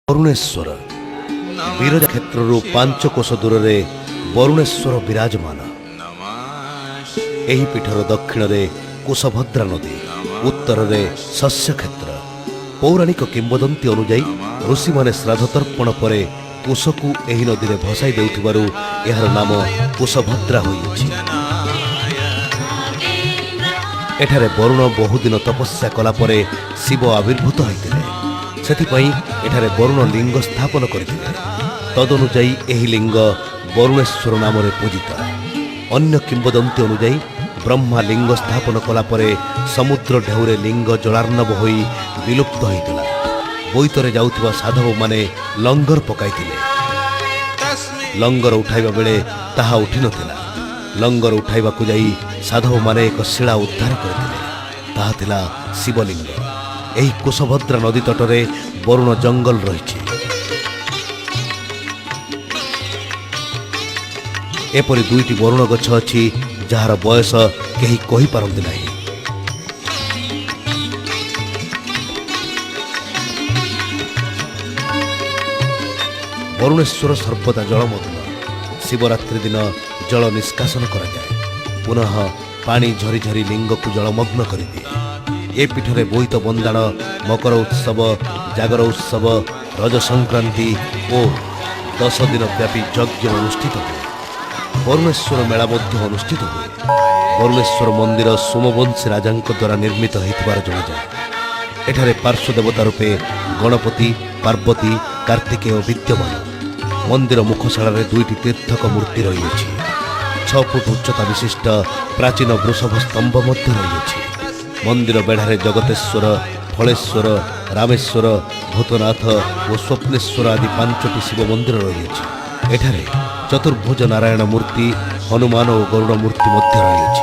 ବରୁଣେଶ୍ୱର। ବିରଜା କ୍ଷେତ୍ରରୁ 5 କୋଶ ଦୂରରେ ବରୁଣେଶ୍ୱର ବିରାଜମାନ। ଏହି ପୀଠର ଦକ୍ଷିଣରେ କୁଶଭଦ୍ରା ନଦୀ, ଉତ୍ତରରେ ଶସ୍ୟକ୍ଷେତ୍ର। ପୌରାଣିକ କିମ୍ବଦନ୍ତୀ ଅନୁଯାୟୀ, ଋଷିମାନେ ଶ୍ରାଦ୍ଧ ତର୍ପଣ ପରେ କୁଶକୁ ଏହି ନଦୀରେ ଭସାଇ ଦେଉଥିବାରୁ ଏହାର ନାମ କୁଶଭଦ୍ରା ହୋଇଅଛି। ଏଠାରେ ବରୁଣ ବହୁଦିନ ତପସ୍ୟା କଲା ପରେ ଶିବ ଆବିର୍ଭୂତ ହୋଇଥିଲେ। ସେଥିପାଇଁ ଏଠାରେ ବରୁଣ ଲିଙ୍ଗ ସ୍ଥାପନ କରିଥିଲେ। ତଦନୁଯାୟୀ ଏହି ଲିଙ୍ଗ ବରୁଣେଶ୍ୱର ନାମରେ ପୂଜିତ। ଅନ୍ୟ କିମ୍ବଦନ୍ତୀ ଅନୁଯାୟୀ, ବ୍ରହ୍ମା ଲିଙ୍ଗ ସ୍ଥାପନ କଲା ପରେ ସମୁଦ୍ର ଢେଉରେ ଲିଙ୍ଗ ଜଳାର୍ଣ୍ଣବ ହୋଇ ବିଲୁପ୍ତ ହୋଇଥିଲା। ବୋଇତରେ ଯାଉଥିବା ସାଧବମାନେ ଲଙ୍ଗର ପକାଇଥିଲେ। ଲଙ୍ଗର ଉଠାଇବା ବେଳେ ତାହା ଉଠିନଥିଲା। ଲଙ୍ଗର ଉଠାଇବାକୁ ଯାଇ ସାଧବମାନେ ଏକ ଶିଳା ଉଦ୍ଧାର କରିଥିଲେ। ତାହା ଥିଲା ଶିବଲିଙ୍ଗ। ଏହି କୁଶଭଦ୍ରା ନଦୀ ତଟରେ ବରୁଣ ଜଙ୍ଗଲ ରହିଛି। ଏପରି ଦୁଇଟି ବରୁଣ ଗଛ ଅଛି, ଯାହାର ବୟସ କେହି କହିପାରନ୍ତି ନାହିଁ। ବରୁଣେଶ୍ୱର ସର୍ବଦା ଜଳମଗ୍ନ। ଶିବରାତ୍ରି ଦିନ ଜଳ ନିଷ୍କାସନ କରାଯାଏ। ପୁନଃ ପାଣି ଝରି ଝରି ଲିଙ୍ଗକୁ ଜଳମଗ୍ନ କରିଦିଏ। ଏ ପୀଠରେ ବୋଇତ ବନ୍ଦାଣ, ମକର ଉତ୍ସବ, ଜାଗର ଉତ୍ସବ, ରଜ ସଂକ୍ରାନ୍ତି ଓ 10 ଦିନ ବ୍ୟାପୀ ଯଜ୍ଞ ଅନୁଷ୍ଠିତ ହୁଏ। ବରୁଣେଶ୍ୱର ମେଳା ମଧ୍ୟ ଅନୁଷ୍ଠିତ ହୁଏ। ବରୁଣେଶ୍ୱର ମନ୍ଦିର ସୋମବଂଶୀ ରାଜାଙ୍କ ଦ୍ୱାରା ନିର୍ମିତ ହୋଇଥିବାର ଜଣାଯାଏ। ଏଠାରେ ପାର୍ଶ୍ୱ ଦେବତା ରୂପେ ଗଣପତି, ପାର୍ବତୀ, କାର୍ତ୍ତିକେୟ ବିଦ୍ୟମାନ। ମନ୍ଦିର ମୁଖଶାଳାରେ ଦୁଇଟି ତୀର୍ଥକ ମୂର୍ତ୍ତି ରହିଅଛି। 6 ଫୁଟ ଉଚ୍ଚତା ବିଶିଷ୍ଟ ପ୍ରାଚୀନ ବୃଷଭ ସ୍ତମ୍ଭ ମଧ୍ୟ ରହିଅଛି। ମନ୍ଦିର ବେଢ଼ାରେ ଜଗତେଶ୍ୱର, ଫଳେଶ୍ୱର, ରାମେଶ୍ୱର, ଭୂତନାଥ ଓ ସ୍ୱପ୍ନେଶ୍ୱର ଆଦି ପାଞ୍ଚଟି ଶିବ ମନ୍ଦିର ରହିଅଛି। ଏଠାରେ ଚତୁର୍ଭୁଜ ନାରାୟଣ ମୂର୍ତ୍ତି, ହନୁମାନ ଓ ଗରୁଡ଼ ମୂର୍ତ୍ତି ମଧ୍ୟ ରହିଅଛି।